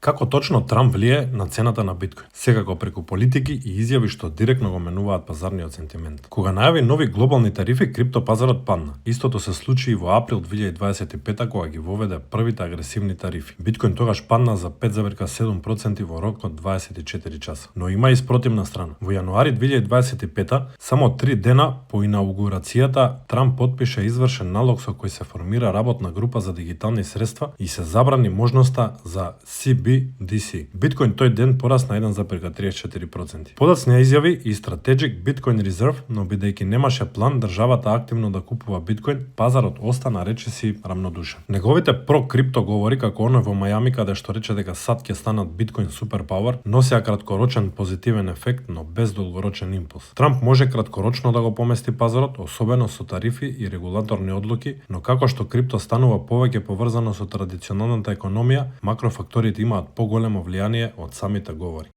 Како точно Трамп влие на цената на биткоин? Секако преку политики и изјави што директно го менуваат пазарниот сентимент. Кога најави нови глобални тарифи, криптопазарот падна. Истото се случи и во април 2025 кога ги воведе првите агресивни тарифи. Биткоин тогаш падна за 5,7% во рок од 24 часа. Но има и спротивна страна. Во јануари 2025 само 3 дена по инаугурацијата Трамп потпише извршен налог со кој се формира работна група за дигитални средства и се забрани можноста за CBDC. Биткоин тој ден порасна 1,34%. Подоцна изјави и Strategic Bitcoin Reserve, но бидејќи немаше план државата активно да купува биткоин, пазарот остана речиси рамнодушен. Неговите про-крипто говори како оној во Мајами каде што рече дека сад ќе станат биткоин суперпауер, носеа краткорочен позитивен ефект, но без долгорочен импулс. Трамп може краткорочно да го помести пазарот, особено со тарифи и регулаторни одлуки, но како што крипто станува повеќе поврзано со традиционалната економија, макрофакторите имаат поголемо влијание од самите говори.